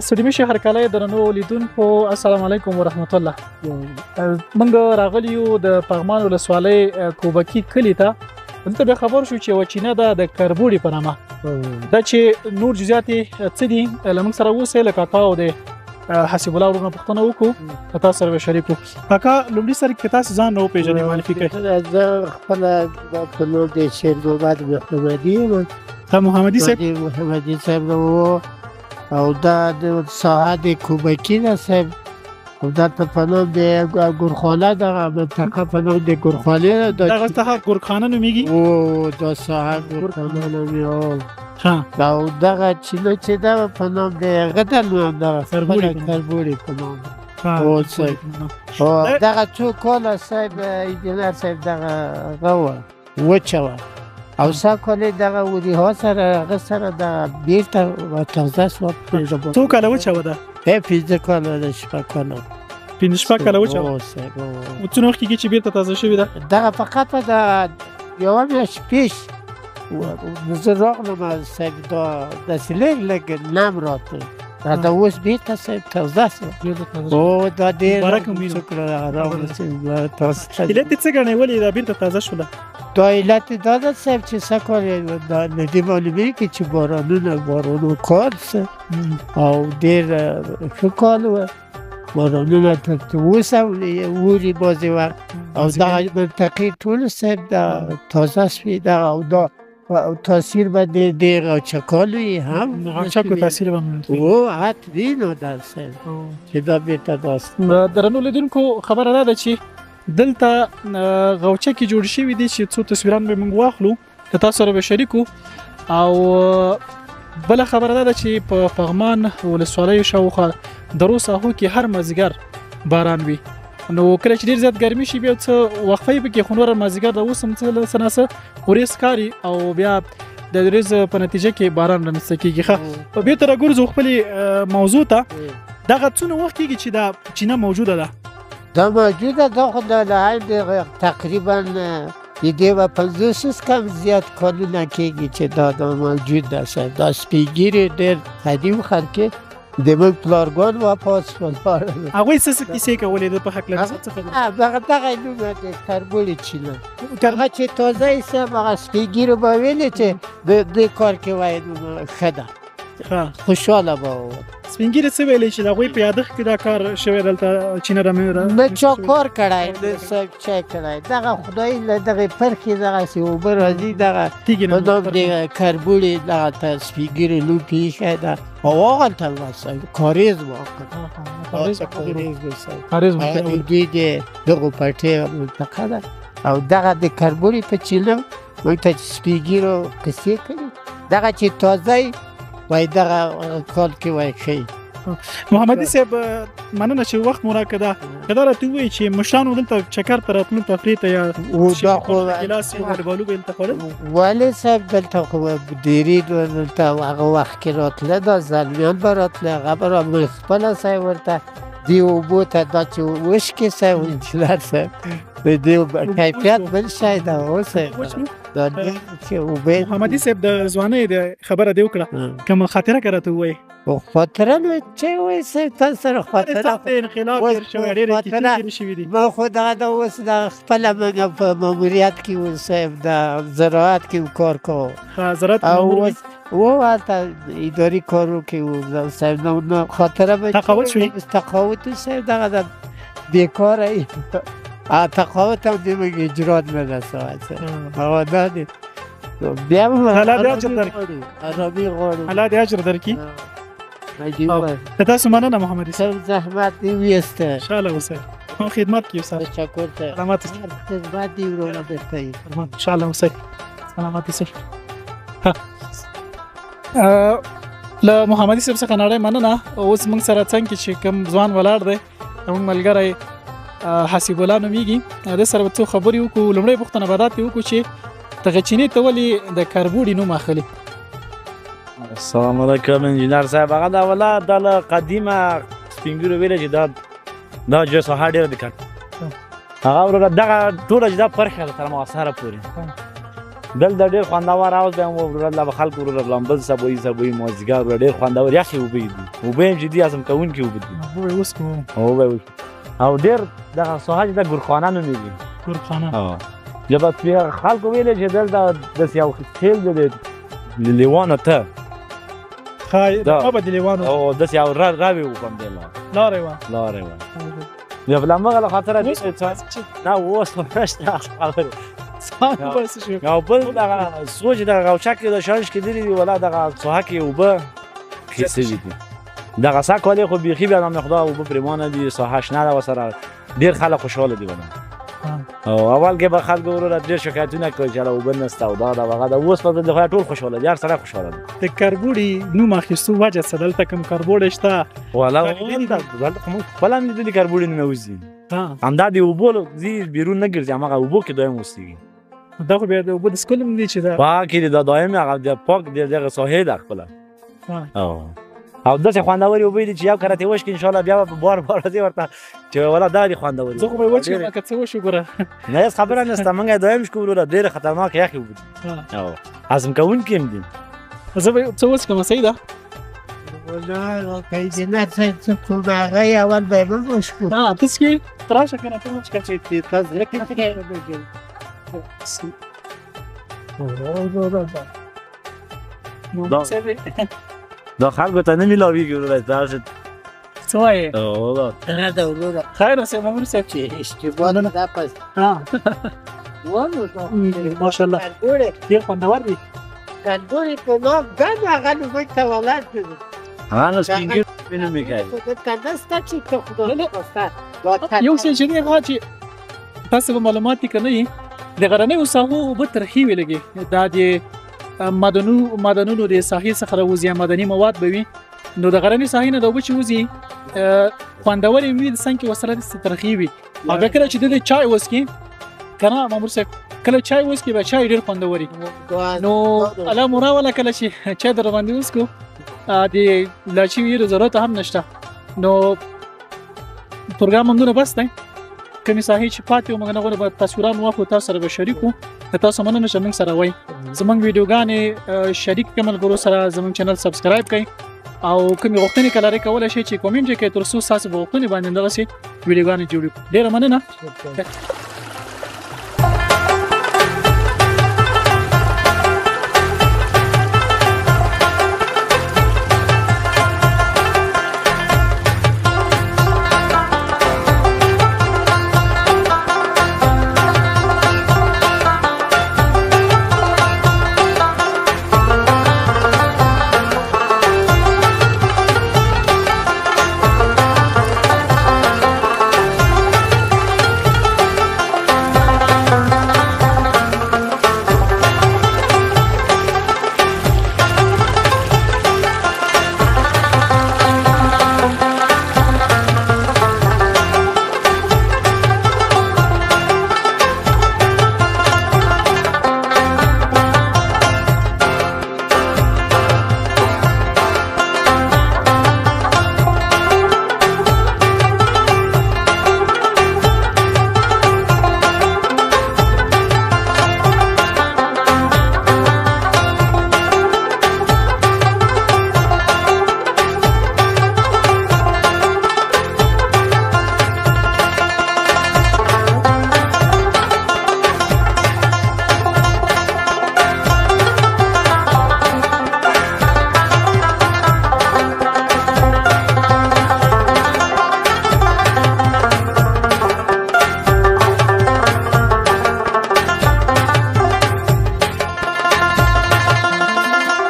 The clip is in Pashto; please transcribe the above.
ستړي مه شي هرکلی درنو لیدونکو، السلام علیکم ورحمت الله. موږ راغلي یو د پغمان ولسوالۍ کوبکي کلي ته. دلته بیا خبر شو چې یوه چینه ده د کربوړي په نامه دا چې نور جزئیات یې څه دي له موږ سره اوسئ. له کاکا او د حسیب الله ورونه پوښتنه وکړو، له تاسو سره به شریک کړو. کاکا، لومړي سر کې تاسو ځان نه وپېژنئ، معرفي کړئ. زه خپله په نوم د شیر محمد محمدي یم. محمدي صاحب، محمدي صاحب و، او دا د ساحه د کوبکي ده صاحب، او دا په نوم د ګورخانه، دغه منطقه په نوم د ګورخانې ده. دغه ساحه ګورخانه نومېږي؟ او دا ساحه ګورخانه نومېږي. او دغه چینه چې ده په نوم د هغه ده، نوم دغه کربوړي په نوم ده. او صاحب، او دغه څو کاله صاحب انجینر صاحب دغه هغه وه، وچه وه، او سږ کال یې دغه وریها سره هغه سره دغه بېرته تازه سوه. څو کاله وچه وه ده؟ 5 کاله ده، 6 کاله. 5 6 کاله وچه وه. څونه وخت کېږي چې بېرته تازه شوې ده؟ دغه فقط د یوه میاشت پېش زه راغلم صاحب، دا داسې لږ لږ نم راته، دا اوس بېرته صاحب تازه سوه. او دا ډېر شکر راغله تاسو ته. علت یې څه ګڼئ، ولې دا بېرته تازه شوله؟ دا علت دا ده صاحب چې سږ کال دا له دې معلومېږي چې بارانو کال څه او ډېر ښه کال و. بارانونه تر اوسه اوري بعضې وخت، او دغه منطقې ټول صاحب دا تازه سوې دغه، او دا تاثیر به د دې غوچکالو یې هم غوچکو تاثیر به او حتمي نو ده صاحب چې دا بېرته داسې. درنو لیدونکو، خبره دا ده چې دلته غوچکې جوړ شوي دي چې څو تصویران به موږ واخلو له تاسو سره به شریکو. او بله خبره دا ده چې په پغمان ولسوالۍ شاوخوا درو ساحو کې هر مازدیګر باران وي، نو کله چې ډېر زیات ګرمي شي بیا څه وقفه یې پکې، خو نوره مازدیګر د اوس هم څه ناڅه ورېځ ښکاري او بیا د ورېځ په نتیجه کې باران رامنځته کېږي. ښه، بېرته راګرځو خپلې موضوع ته. دغه څونه وخت کېږي چې دا چینه موجوده ده؟ دا موجوده ده خو د تقریبا د دې به 50 کم زیات کالونه کېږي چې دا موجود ده صاحب. دا سپینږیري ډېر قدیم خلک د موږ پلارګان وفات شول. هغوی څه څه کیسې کولې د په هکله څه خبرې؟ دغه دغه نوم د کربوړي چینه، هغه چې تازه یې صاحب هغه سپینږیرو به ویلې چې د دې کار کې وایي ښه ده، خوشحاله به و. سپینږیري څه ویلې چې د هغوی په یادښت کې دا کار شوی دلته چینه نه چا کار کړی نه صاحب چا کړی، دغه خدای له دغې پرخې دغسې اوبه راځي، دغه په نوم د کربوړي دغه ته سپینږیري نوم پرې ایښی ده. او هغلته صاحب کاریز و، کاریز دوی د دغو پټې منطقه ده. او دغه د کربوړي په چینه موږ ته چې سپینږیرو قصې کوي، دغه چې تازه وای دغه کال کې وای ښه. محمدي صاحب، مننه چې وخت مو راکړه. که دا راته ووایي چې مشرانو دلته چکر ته راتلو تفریح ته، یا دا خو ګیلاس یې والیبالو به دلته خوړل؟ ولې صاحب دلته خو ډېري دلته هغه وخت کې راتله، دا زلمیان به راتله، هغه به موږ خپله صاحب ورته دې اوبو ته دا چې وشکې صاحب انجینر صاحب د دې کیفیت بل شی ده. اوس دا ډېر ښه اوبه. محمدي صاحب، د ځوانۍ د خبره دې وکړه، کومه خاطره که راته ووایې؟ خاطره نو چې وایي صاحب تاسو سره خاطره انقلاب تېر شوی، ډېرې کیسې تېرې شوې دي. ما خو دغه د اوس د خپله موږ په ماموریت کې و صاحب، د زراعت کې کار کوو. زراعت او اوس و هلته اداري کارو کې و صاحب. نو خاطره به تقاعد شوې؟ تقاعد صاحب دغه د بېکاره تقاعد هم د موږ اجرات نه رسوي صاحب. او دا دی بیا هم الله دې اجر درکړي، آرامي غواړو، الله دې اجر درکړي. له تاسو مننه محمدي صاحب، زحمت دې ویسته. خوشحاله اوسئ، هم خدمت کې اوسئ. تشکر صاحب، سلامت اوسئ. خدمت دې وروره درته وي. خوشحاله اوسئ، سلامت اوسئ. له محمدي صاحب څخه نړۍ مننه. اوس موږ سره څنګ کې چې کوم ځوان ولاړ دی، زموږ ملګری حسیب الله نومېږي، ده سره به څو خبرې وکړو. لومړۍ پوښتنه به دا ترې وکړو چې دغه چینې ته ولې د کربوړي نوم اخلي؟ السلام علیکم انجینر صاحب. هغه دا ولا دا له قدیمه سپینږیرو ویله چې دا دا جو ساحه ډېره د کر هغه وروره دغه ټوله چې دا پرښه ده تر معاصره پورې دلته ډېر خوندور حوض دی وروره، دلته به خلک وروره لامبل سبویي سبویي مازدیګر وروره ډېر خوندور یخې اوبه دي، اوبه یې هم چې دي هضم کوونکې اوبه دي. اوبه یې وڅکو. اوبه یې وڅکو. او ډېر دغه ساحه چې ده ګورخانه نومېږي. ګورخانه. بیا به خلکو ویلې چې دلته داسې یو خېل دی د لیوانو ته. ښه دا به د لیوانو. او داسې یو راوی و په همدې لار. لارې وه. لارې وه. بیا له همغه له خاطره نه اوس خو نشته خبرې. او بل دغه سوچ دغه غوچک کې د شانش کېدلي دي، ولا دغه ساحه کې اوبه ښې سوي دي. دغه سږ کال خو بیخي بیا نام خدا اوبه پرېمانه دي، ساحه شنه ده ورسره، ډېر خلک خوشحاله دي ولا. او اول کې به خلکو وروره ډېر شکایتونه کول چې اوبه نشته او دا ده هغه ده، اوس په خدای ټول خوشحاله دي، هر سړی خوشحاله دی. د کربوړي نوم اخیستو وجه څه؟ دلته کوم کربوړی شته؟ والا دلته خو موږ خپله هم لیدلي کربوړي ننوځي، همدا د اوبو ځي بیرون نه ګرځي، هماغه اوبو کې دایم اوسېږي. دا خو بیا د اوبو د څکلو هم دي چې دا پاکې دي، دا دایم هغه د پاک د دغه ساحې ده خپله. او داسې خوندورې اوبه دي چې یو کرتې وشکې انشاءالله بیا به په بار بار راځي ورته چې ولا دا دي خوندورې. زه خو به یې وچکم که څه وشو ګوره. نه هېڅ خبره نشته، موږ یې دایم شکو وروره، ډېرې خطرناکې یخې اوبه دي او هضم کوونکې هم دي. زه به څه وڅکم؟ صحیح ده؟ انجینر صاحب څه کوم هغه یې اول به یې موږ وشکو. ها ته څکې؟ ته راشه که نه ته وڅکه چې دا خلکو ته نه میلاویږي وروره، داسې څه وایې؟ نه ده وروره. خیر اوسې مامور صاحب. چې اشتباه نه ده پس. ماشاءالله ډېر خوندور دي. کربوړي په نام ګڼ هغه نو موږ ته ولاړ کړو. هغه نو سپین ږیري نوم یې کوي. دلته نشته چې ته خدای یو څه چې دی هغه چې تاسو به معلومات دي که نه یي، د غرنیو ساحو اوبه ترخې وي لږې، دا د معدنونو د ساحې څخه راوځي یا معدني مواد به وي، نو د غرنۍ ساحې نه د اوبه چې وځي خوندورې وي، د څنګ کې ورسره داسې ترخې وي. او بیا کله چې د چای وڅکي که نه مامور صاحب، کله چای وڅکي بیا چای ډېر خوندور وي. نو الله مو راوله کله چې چای در باندې وڅکو د لاچي ویلو ضرورت هم نشته. نو پروګرام هم دونه بس دی، کومې ساحې چې پاتې وو موږ هغه به تصویران واخلو، تاسو سره به شریک کړو. د تاسو مننه چې موږ سره وئ، زموږ ویډیوګانې شریک کړئ ملګرو سره، زموږ چینل subscribe کړئ او کومې غوښتنې که لرئ کولی شئ چې comment یې کړئ تر څو ستاسو په غوښتنې باندې دغسې ویډیوګانې جوړې کړو. ډېره مننه.